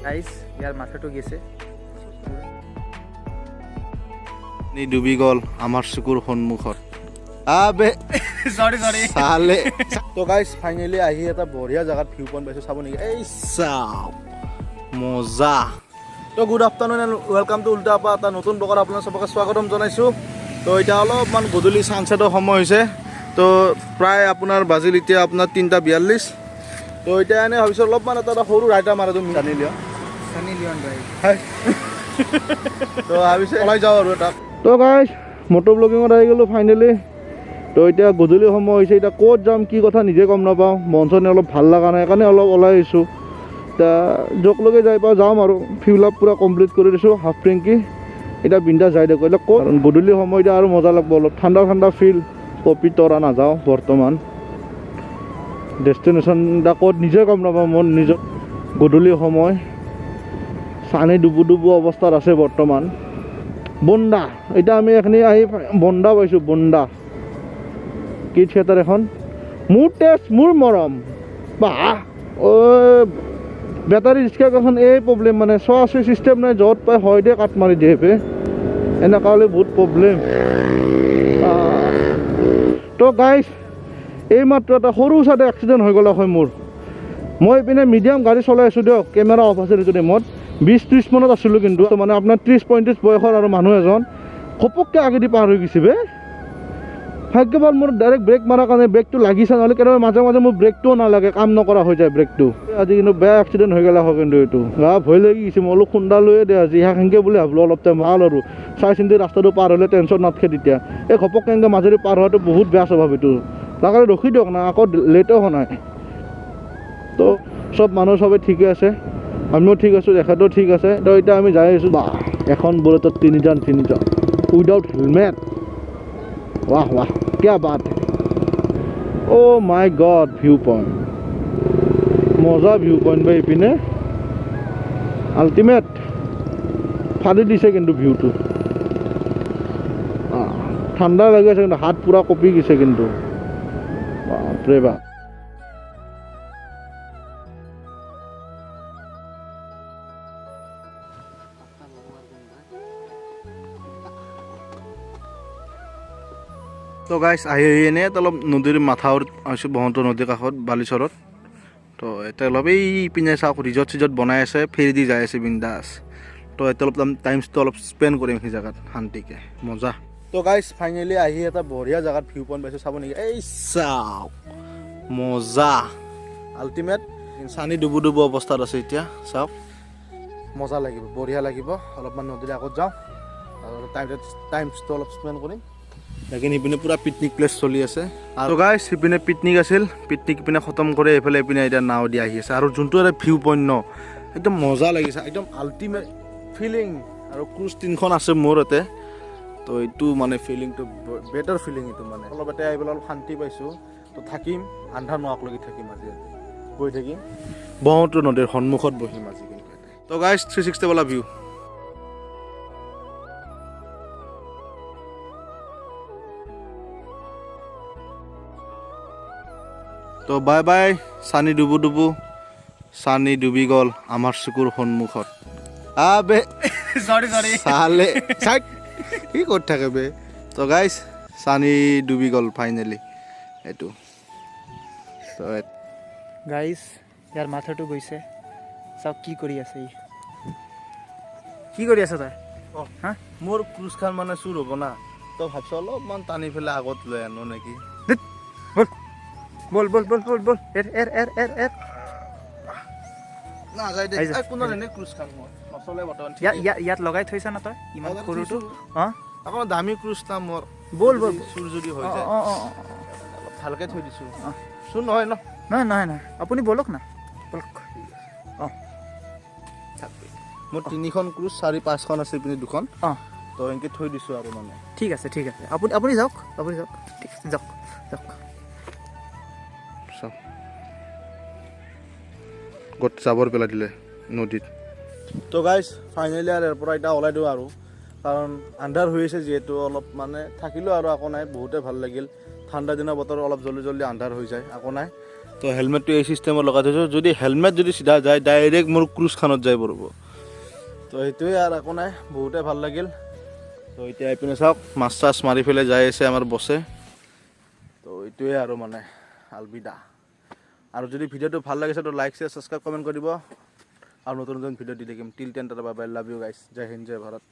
Guys, ইয়াৰ মাথাটো গেছে। নি ডুবি গ'ল আমাৰ চকুৰ সন্মুখত, আবে। চৰি চৰি। চালে। তো গাইজ, ফাইনেলি আহি এটা বঢ়িয়া জেগাত ভিউ পইণ্ট পাইছোঁ, চাব নেকি? এই চাওক, মজা। তো good afternoon and welcome to উল্টা পা, এটা নতুন ব্লগত আপোনাৰ চবকে স্বাগতম জনাইছোঁ। তো এতিয়া অলপমান গধূলি ছানছেটৰ সময় হৈছে। তো প্ৰায় আপোনাৰ বাজিল এতিয়া আপোনাৰ 3:42। তো এতিয়া এনেই ভাবিছোঁ অলপমান এটা এটা সৰু ৰাইড মাৰা তুমি জানি লিঅ। ছানী লিঅন ৰাইড। তো ভাবিছোঁ ওলাই যাওঁ আৰু এটা। তো গাইজ, মটৰ ব্লগিঙত আহি গ'লোঁ ফাইনেলি। তো এতিয়া গধূলি সময় হৈছে, এতিয়া ক'ত যাম কি কথা নিজে গম নাপাওঁ। মন চন অলপ ভাল লগা নাই, সেইকাৰণে অলপ ওলাই আহিছোঁ। এতিয়া য'তলৈকে যাই পাওঁ যাম আৰু। ফিউল আপ পূৰা কমপ্লিট কৰি দিছোঁ, হাফ টেংকি। এতিয়া বিন্দাছ যাই থাকোঁ। এতিয়া ক'ত গধূলি সময়, এতিয়া আৰু মজা লাগব, অলপ ঠাণ্ডা ঠাণ্ডা ফিল। পবিতৰা নাযাওঁ বৰ্তমান। ডেষ্টিনেশ্যন এতিয়া ক'ত নিজে গম নাপাওঁ। মোৰ নিজৰ গধূলি সময়, চানি ডুবু ডুবু অৱস্থাত আছে বৰ্তমান। বন্দা, এতিয়া আমি এইখিনি আহি বন্দা পাইছোঁ। বন্দা কি থিয়েটাৰ এখন, মোৰ তেজ মোৰ মৰম বা। অ' বেটাৰী ৰিক্সা এখন, এই প্ৰব্লেম মানে চোৱা চুই চিষ্টেম নাই, য'ত পাই হয় দে কাট মাৰি দিয়ে বে। এনেকুৱা হ'লে বহুত প্ৰব্লেম। তো গাইজ, এইমাত্ৰ এটা সৰু চাইডে এক্সিডেণ্ট হৈ গ'ল হয় মোৰ। মই ইপিনে মিডিয়াম গাড়ী চলাই আছোঁ দিয়ক, কেমেৰা অফ আছিল সেইটো টাইমত। 20-30 মানত আছিলোঁ কিন্তু, মানে আপোনাৰ 30-35 বয়সৰ আৰু মানুহ এজন ঘপককৈ আগেদি পাৰ হৈ গৈছে বে। ভাগ্য ভাল মোৰ ডাইৰেক্ট ব্ৰেক মৰাৰ কাৰণে ব্ৰেকটো লাগিছে, নহ'লে কেতিয়াবা মাজে মাজে মোৰ ব্ৰেকটোও নালাগে, কাম নকৰা হৈ যায় ব্ৰেকটো। আজি কিন্তু বেয়া এক্সিডেণ্ট হৈ গ'লে হয় কিন্তু এইটো। গা ভয় লাগি গৈছে, মই অলপ খুন্দা লৈয়ে দে আজি সেনকৈ বুলি ভাবিলোঁ। অলপ টাইম ভাল আৰু চাই চিন্তি ৰাস্তাটো পাৰ হ'লে টেনশ্যন নাথাকে তেতিয়া। এই ঘপককৈ এনেকৈ মাজেদি পাৰ হোৱাটো বহুত বেয়া স্বভাৱ এইটো। তাৰ কাৰণে ৰখি দিয়ক না, আকৌ লেটো হোৱা নাই। তো চব মানুহ চবেই ঠিকে আছে, আমিও ঠিক আছোঁ, তেখেতো ঠিক আছে। তো এতিয়া আমি যাই আছোঁ। বা, এখন বুলেটত তিনিজন তিনিজন উইদাউট হেলমেট, वाह वाह, क्या बात है। অ' মাই গড, ভিউ পইণ্ট, মজা ভিউ পইণ্ট বে। ইপিনে আল্টিমেট ফালি দিছে কিন্তু ভিউটো। ঠাণ্ডা লাগি আছে কিন্তু, হাত পূৰা কঁপি গৈছে কিন্তু, বাপৰে বাপ। তো গাইছ, আহি আহি এনেই অলপ নদীৰ মাথাউৰিত আহিছোঁ, ব্ৰহ্মপুত্ৰ নদীৰ কাষত বালিচৰত। তো এতিয়া অলপ এই পিনে চাওক, ৰিজৰ্ট চিজৰ্ট বনাই আছে, ফেৰী দি যাই আছে বিন্দাছ। তো এতিয়া অলপ টাইমছটো অলপ স্পেণ্ড কৰিম সেই জেগাত শান্তিকৈ, মজা। তো গাইছ, ফাইনেলি আহি এটা বঢ়িয়া জেগাত ভিউ পইণ্ট পাইছোঁ, চাব নেকি? এই চাওক, মজা, আল্টিমেট। চানি ডুবু ডুবু অৱস্থাত আছে এতিয়া, চাওক, মজা লাগিব, বঢ়িয়া লাগিব। অলপমান নদীৰ আগত যাওঁ আৰু টাইমছটো অলপ স্পেণ্ড কৰিম। লেকিন সিপিনে পূৰা পিকনিক প্লেচ চলি আছে। আৰু গাইছ, সিপিনে পিকনিক আছিল, পিকনিক ইপিনে খতম কৰি এইফালে এইপিনে এতিয়া নাও দি আহি আছে। আৰু যোনটো এটা ভিউ পইণ্ট ন, একদম মজা লাগিছে, একদম আল্টিমেট ফিলিং। আৰু ক্ৰুজ তিনিখন আছে মোৰ ইয়াতে। তো এইটো মানে ফিলিংটো বেটাৰ ফিলিং এইটো মানে। অলপ এতিয়া আহি পেলাই অলপ শান্তি পাইছোঁ। তো থাকিম, আন্ধাৰ নোহোৱালৈকে থাকিম আজি ইয়াতে, বহি থাকিম ব্ৰহ্মপুত্ৰ নদীৰ সন্মুখত বহিম আজি কিন্তু ইয়াতে। তো গাইছ, 360 वाला ভিউ। তো বাই বাই চানি ডুবু ডুবু, চানি ডুবি গ'ল আমাৰ চকুৰ সন্মুখত, আবে। চৰি চৰি। চালে চাইড কি কৰি থাকে বে। তো গাইছ, চানি ডুবি গ'ল ফাইনেলি এইটো। তো গাইজ, ইয়াৰ মাথাটো গৈছে, চাওক কি কৰি আছে ই। কি কৰি আছ তই? হা? মোৰ ক্ৰুজখন মানে চুৰ হ'ব না, তো ভাবছোঁ অলপমান টানি পেলাই আগত লৈ আনো নেকি। বল বল বল বল বল বল, এৰ এৰ এৰ এৰ এৰ। নাযায় দে। আহি যা। এই কোনো এনে ক্ৰুজখন মোৰ নচলে বৰ্তমান। ইয়াত লগাই থৈছা না তই ইমান লগাই সৰুটো? থৈছো। অঁ। অকণমান দামী ক্ৰুজ না মোৰ। ব'ল ব'ল। চুৰ যদি হৈ অঁ। যায়। অঁ অঁ অঁ। অলপ ভালকে থৈ দিছোঁ। অঁ। চুৰ নহয় ন? নহয় নহয় নহয়, আপুনি ব'লক না, ব'লক। অঁ। মোৰ তিনিখন ক্ৰুজ, চাৰি পাঁচখন আছে, ইপিনে দুখন। অঁ। তো এনেকৈ থৈ দিছোঁ আৰু মানে। ঠিক আছে, ঠিক আছে, আপুনি যাওক, আপুনি যাওক। ঠিক আছে, যাওক যাওক। চাওক, গোট জাবৰ পেলাই দিলে নদীত। তো গাইজ, ফাইনেলি আৰু ইয়াৰ পৰা এতিয়া ওলাই দিওঁ আৰু, কাৰণ আন্ধাৰ হৈ আছে যিহেতু। অলপ মানে থাকিলোঁ আৰু, একো নাই, বহুতে ভাল লাগিল। ঠাণ্ডা দিনৰ বতৰ অলপ জল্দি জল্দি আন্ধাৰ হৈ যায়, একো নাই। তো হেলমেটটো এই চিষ্টেমত লগাই থৈছোঁ। যদি হেলমেট যদি চিধা যায়, ডাইৰেক্ট মোৰ ক্ৰুজখনত যাই পৰিব। তো সেইটোৱে আৰু একো নাই, বহুতে ভাল লাগিল। তো এতিয়া এইপিনে চাওক, মাছ চাছ মাৰি পেলাই যাই আছে আমাৰ বছে। তো এইটোৱে আৰু মানে আলবিদা। আৰু যদি ভিডিঅ'টো ভাল লাগিছে, তো লাইক, শ্বেয়াৰ, ছাবস্ক্ৰাইব, কমেণ্ট কৰিব আৰু নতুন নতুন ভিডিঅ' দি থাকিম। Till then, tata, bye, love you guys. Jay Hind, Jay Bharat.